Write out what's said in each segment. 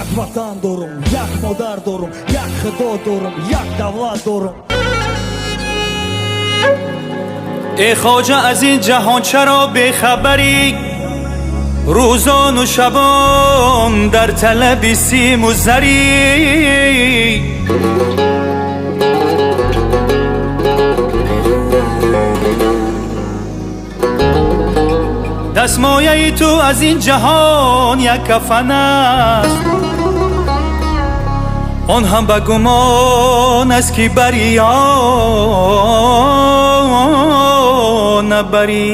Як ватан дорум, як модар дорум, як худо дорум, як давлат дорум. Эй хоҷа, аз ин ҷаҳон чаро бехабарӣ? Рӯзону шабон дар талаби симу зарӣ. Дастмояи ту аз ин ҷаҳон як кафан аст, он ҳам ба гумон аст ки барӣ ё набарӣ.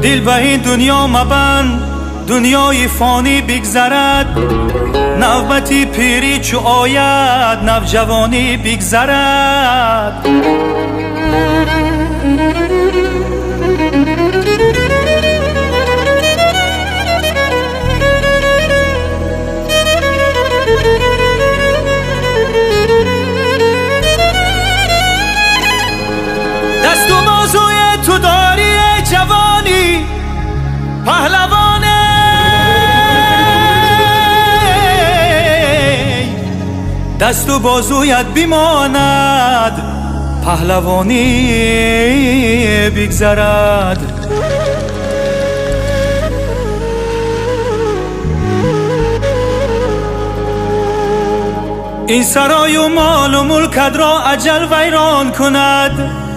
Дил ба ин дунё мабанд, дунёи фонӣ бигзарад, навбати пирӣ чу ояд, навҷавонӣ бигзарад. Дасту бозуи ту дорӣ, эй ҷавонӣ паҳлавон, дасту бозуят бимонад, паҳлавонӣ бигзарад. Ин сарою молу мулкатро аҷал вайрон кунад,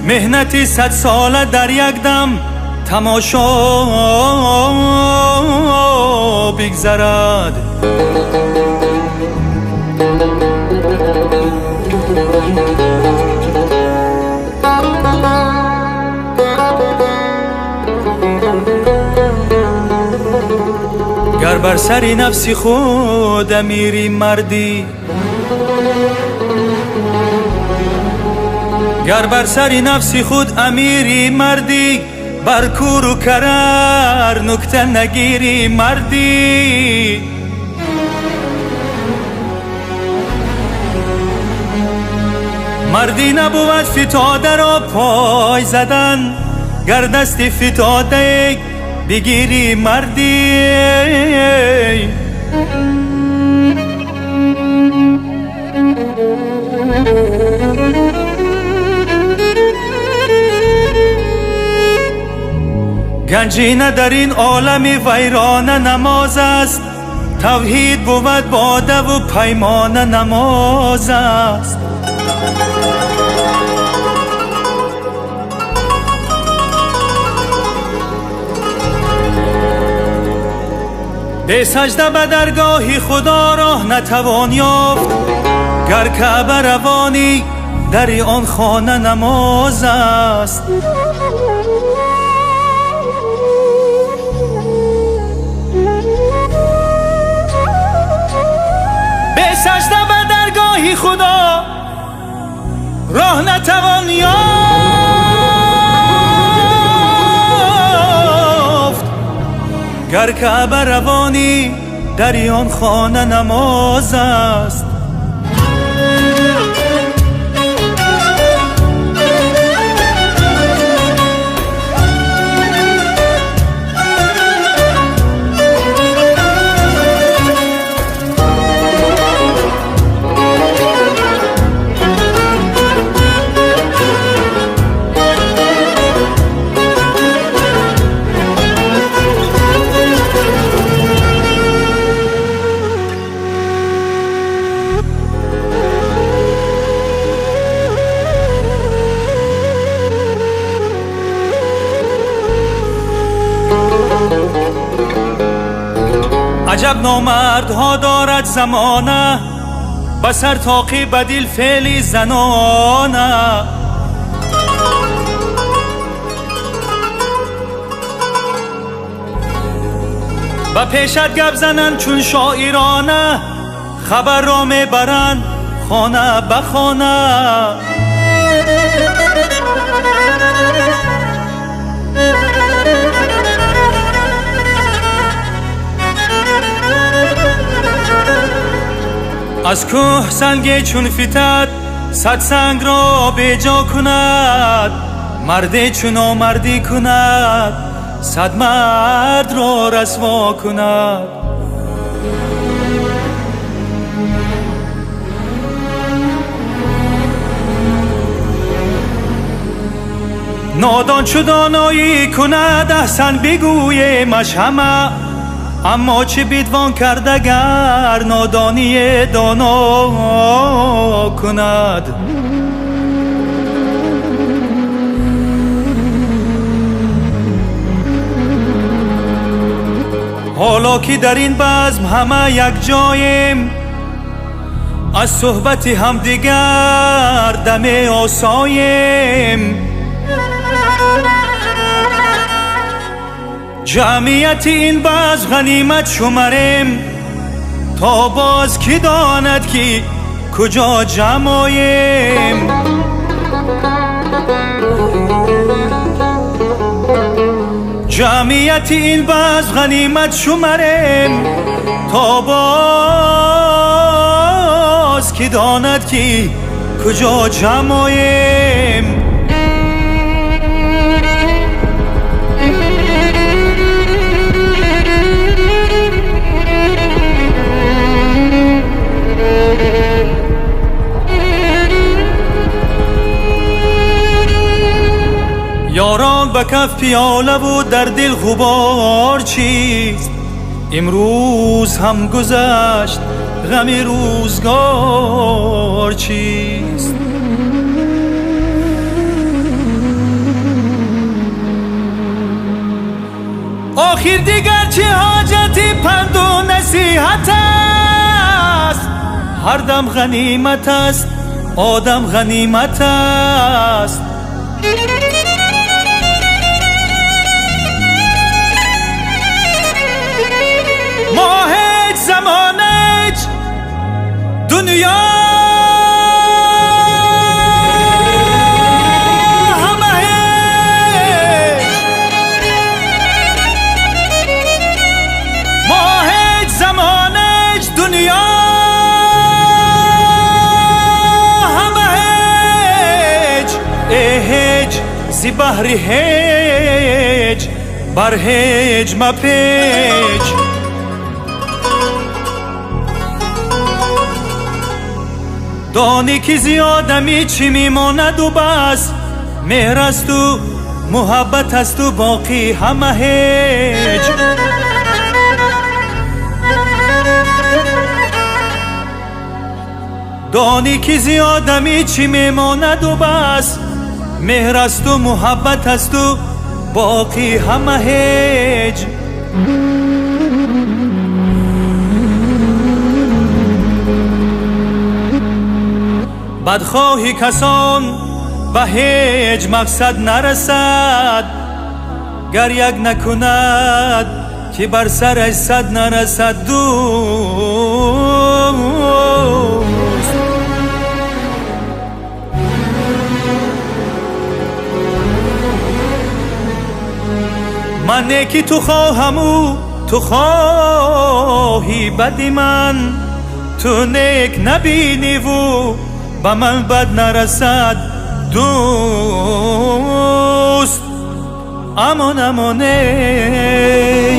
меҳнати садсола дар як дам тамошо бигзарад. Гар бар сари нафси худ амири мардӣ, гар бар сари нафси худ амири мардӣ, бар куру карар нукта нагири мардӣ. Мардӣ набувад фитодаро пой задан, гар дасти фитодае бигирӣ мардӣ. Ганҷина дар ин олами вайрона намоз аст, тавҳид бувад бодаву паймона намоз аст. Бесаҷда ба даргоҳи худо роҳ натавон ёфт, гар каъба равонӣ дари он хона намоз аст. Бесаҷда ба даргоҳи худо роҳ натавон ёфт, гар каъба равонӣ дари он хона намоз аст. Аҷаб номардҳо дорад замона, ба сар тоқӣ ба дил феъли занона. Ба пешат гап зананд чун шоирона, хабарро мебаранд хона ба хона. Аз кӯҳ санге чун фитад, сад санг ро беҷо кунад. Марде чун номардӣ кунад, сад мард ро расво кунад. Нодон чу доноӣ кунад, аҳсан бигӯемаш ҳама. Аммо чӣ бидвон кардагар нодоние доно кунад. Ҳоло ки дар ин базм ҳама якҷоем, аз суҳбати ҳамдигар даме осоем. Ҷамъияти ин базм ғанимат шумарем, то боз кӣ донад ки куҷо ҷамъ оем. Ҷамъияти ин базм ғанимат шумарем, то боз кӣ донад ки куҷо ҷамъ оем. Ёрон ба каф пиёлаву дар дил ғубор чист, имрӯз ҳам гузашт ғами рӯзгор чист. Охир дигар чӣ ҳоҷати панду насиҳат аст? Ҳар дам ғанимат аст, одам ғанимат аст. Мо ҳеҷ замон ҳеҷ дунё ҳама ҳеҷ. Мо ҳеҷ замон ҳеҷ дунё ҳама ҳеҷ. Э ҳеҷ зи баҳри ҳеҷ бар ҳеҷ мапеч. Донӣ ки зи одамӣ чӣ мемонаду бас, меҳр асту муҳаббат асту боқӣ ҳама ҳеҷ. Донӣ ки зи одамӣ чӣ мемонаду бас, меҳр асту муҳаббат асту боқӣ ҳама ҳеҷ. Бадхоҳи касон ба ҳеҷ мақсад нарасад, гар як накунад ки бар сараш сад нарасад дӯст. Ман неки ту хоҳаму ту хоҳӣ бади ман, ту нек набиниву ба ман бад нарасад дӯст. Амон амон эй,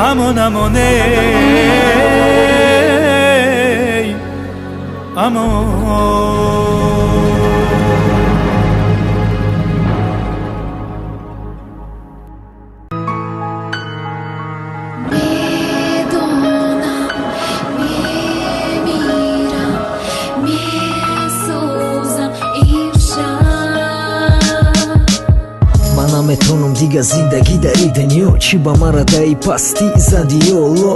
амон амон эй, амон. Наметонам дига зиндагӣ дар ин дунё, чӣ ба мара даи пастӣ зади ёло.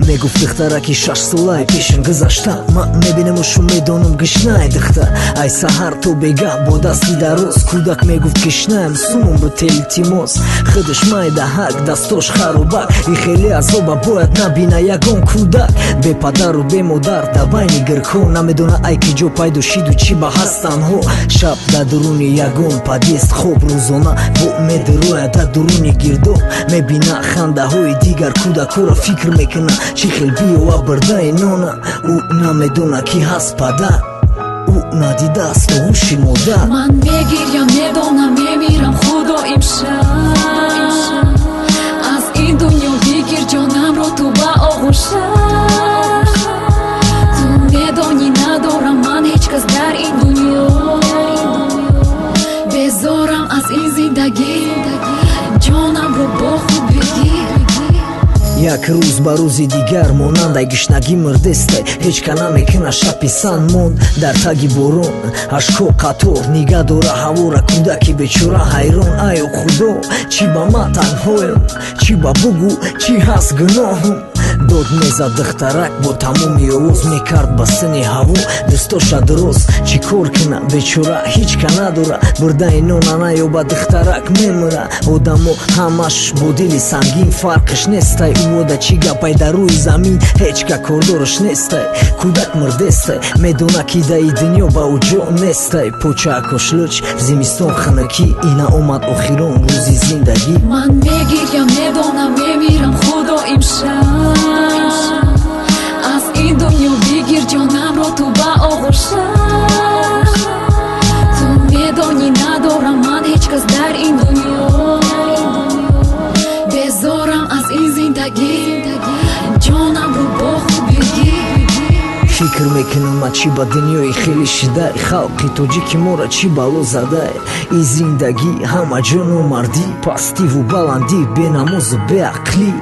Мегуфт духтараки шашсолаи пешин гузашта, ман мебинаму шу медонам гишнаи духтар. Ай саҳар то бегаҳ бо дасти дароз, кӯдак мегуфт гишнаем сумум бите илтимос. Худаш майдаҳак, дастош харобак, и хеле азоба бояд набина ягон кӯдак. Бепадару бемодар дар байни гиркҳо, намедона ай ки ҷо пайдо шиду чӣ ба ҳаст танҳо. Шаб дар дуруни ягон подъезд хоб, рӯзона бо медирояд Дар дуруни гирдоб мебина хандаҳои дигар кӯдакҳоро, фикр мекуна, чӣ хел биёва бурдаи нона. Ӯ намедона, ки ҳаст падар, ӯ надидааст оғӯши модар. Ман мегирям, медонам, мемирам, Худо, имшаб. Аз ин дунё бигир ҷонамро ту ба оғӯшат. Ту медонӣ, надорам ман ҳеҷ кас дар ин дунё. Безорам аз ин зиндагӣ, ҷонамро бо худ бигир. Як рӯз ба рӯзи дигар монандай гишнагӣ мирдестай, ҳеҷ ка намекуна шапи сан монд дар таги борон. Ашко қатор нигаҳ дора ҳавора, кӯдаки бечора ҳайрон: айё Худо, чӣ ба ман танҳоем? Чӣ ба бугӯ, чӣ ҳаст гуноҳум? Дод мезад духтарак бо тамоми овоз, мекард ба сини ҳаво дӯстоша дуроз. Чӣ кор куна бечора, ҳеҷ ка надора, бурдаи нона наёба, духтарак мемира. Одамо ҳамаш бо дили сангин, фарқиш нестай ӯода чӣ гапай дар рӯи замин. Ҳеҷ ка кордораш нестай, кӯдак мирдестай, медона, ки даи дунё ба ӯ ҷо нестай. Почаакош луч, зимистон хунукӣ, ина омад охирон рӯзи зиндагӣ. Ман мегирям, медонам, мемирам, Худо, имшаб. Аз ин дунё бигир ҷонамро ту ба оғӯшат. Ту медонӣ, надорам ман ҳеҷ кас дар ин дунё. Безорам аз ин зиндагӣ, ҷонамро бо худ бигир. Фикр мекунам, ма чӣ ба дунёи хеле шидай, халқи тоҷики моро чӣ бало задай. И зиндагӣ ҳама ҷо номардӣ, пастиву баландӣ, бенамозу беақлӣ.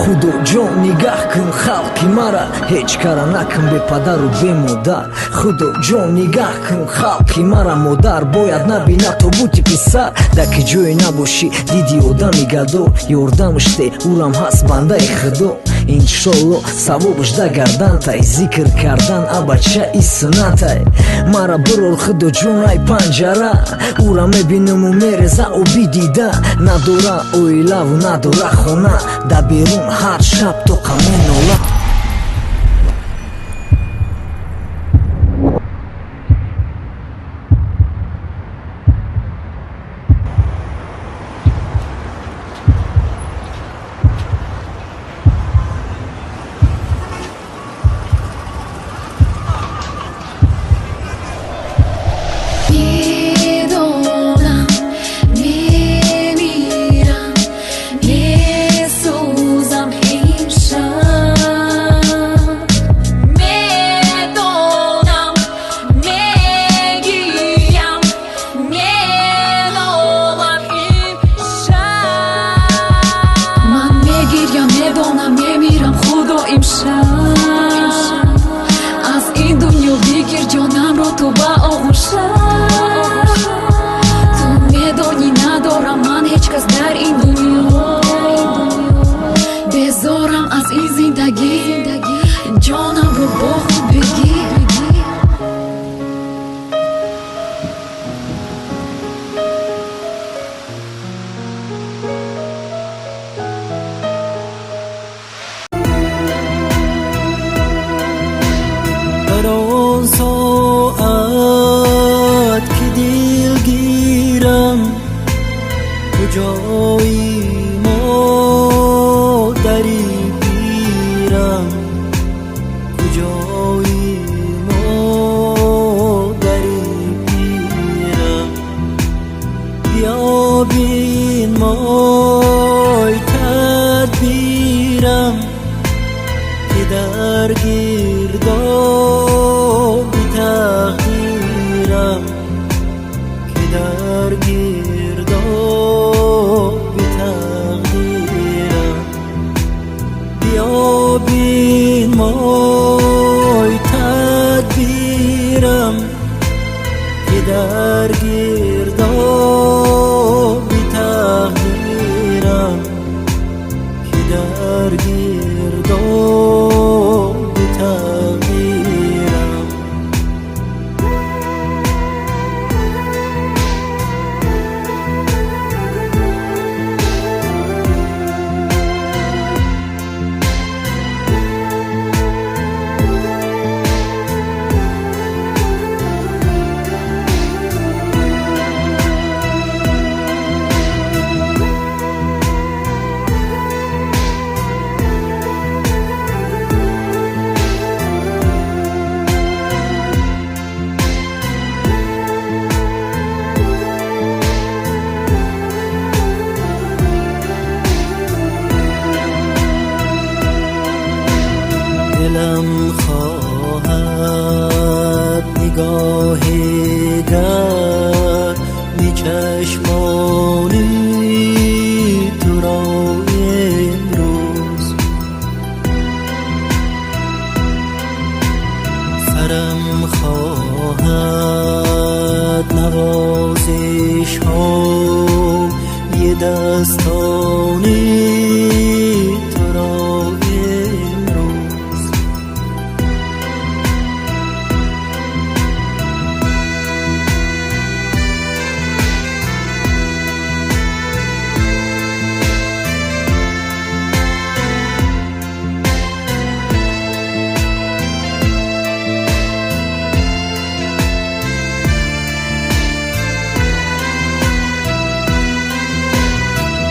Худоҷон, нигаҳ кун халқи мара, ҳеҷ кара накун бепадару бемодар. Худоҷон, нигаҳ кун халқи мара, модар бояд набина тобути писар. Дар ки ҷое набошӣ, диди одами гадо, ёрдамаш те, ӯрам ҳаст бандаи Худо. Иншолло, савобаш да гардантай, зикр кардан абача и суннатай. Мара бирор, Худоҷон, ай панҷара, ӯра мебинаму мереза оби дида. Надора оилаву надора хона, дар берун ҳар шаб тоқа менола. Медонам, мемирам, месӯзам имшаб. Медонам, мегирям, менолам имшаб. Ман мегирям, медонам, мемирам, Худо, имшаб. Аз ин дунё бигир ҷонамро ту ба оғӯшат. Ту медонӣ, надорам ман ҳеҷ кас дар ин дунё. Безорам аз ин зиндагӣ, ҷонамро бо худ бигир. Дар он соат ки дилгирам, куҷои модари пирам, куҷои модари пирам, биёбин мой тадбирам, ки дар гирдоби тақдирам, ки дар гирдоби тақдирам, биёбин мой тадбирам, ки дар гирдоби тақдирам, ки дар гирдоби тақдирам. Хоҳад навозишҳои дастони туро имрӯз.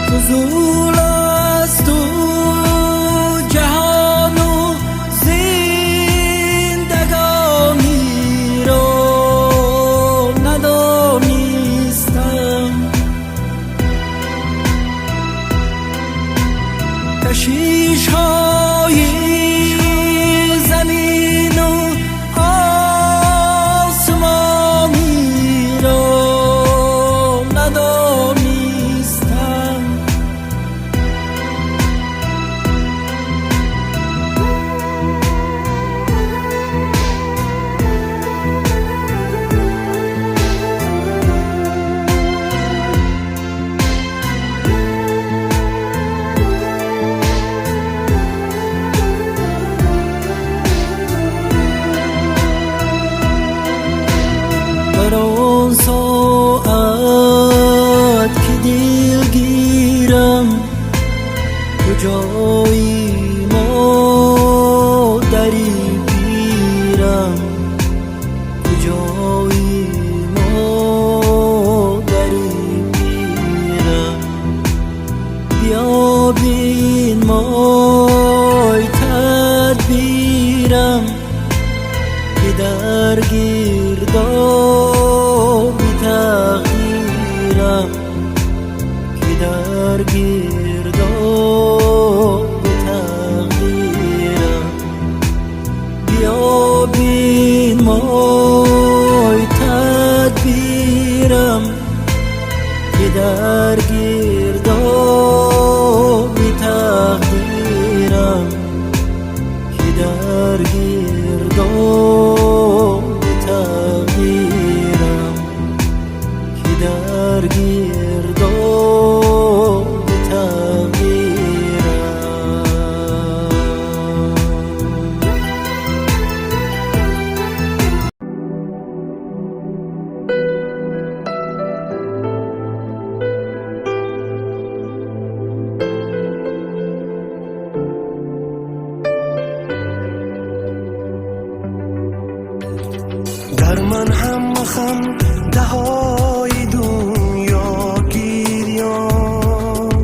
فضول است و جهان و زندگانی را ندانستم. کشیش های زمین و آسمانی را ندانستم. در آن ساعت که دلگیرم، کجایی مادری پیرم؟ کجایی مادری پیرم؟ بیا بین مای تدبیرم که در گرداب تقدیرم، که در گرداب تقدیرم. بیا بین مای تدبیرم که در گرداب تقدیرم، که در گرداب تقدیرم، که در گرداب تقدیرم. Дар ман ҳама хандаҳои дунё гирён,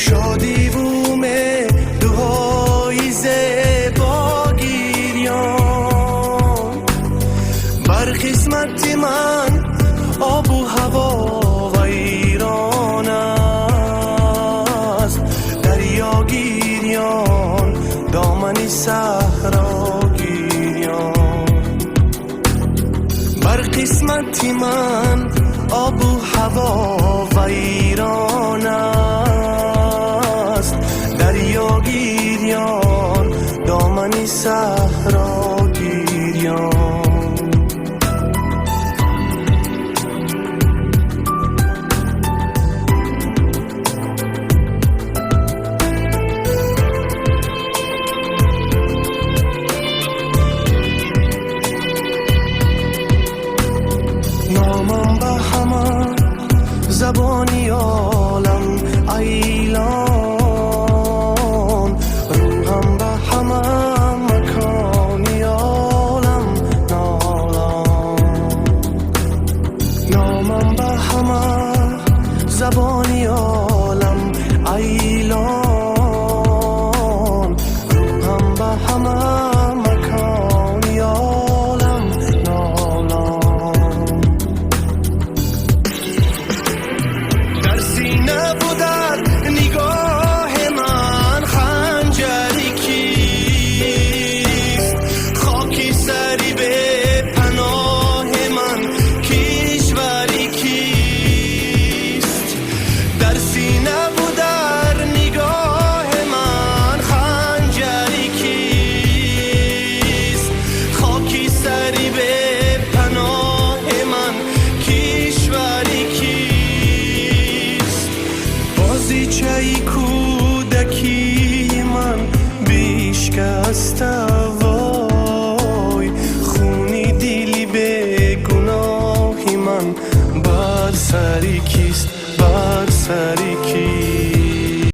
шодиву умедҳои зебо гирён. Бар қисмати ман обу ҳаво вайрон аст, дарё гирён, домани саҳро гирён. Бар қисмати ман обу ҳаво вайрон аст, дарё гирён, домани саҳро гирён. Номам ба ҳама забони олам айлон, рӯҳам ба ҳама макони олам нолон. Номам ба ҳама забони олам айлон, рӯҳам ба ҳама макони олам нолон. Дар сина бу дар Сари.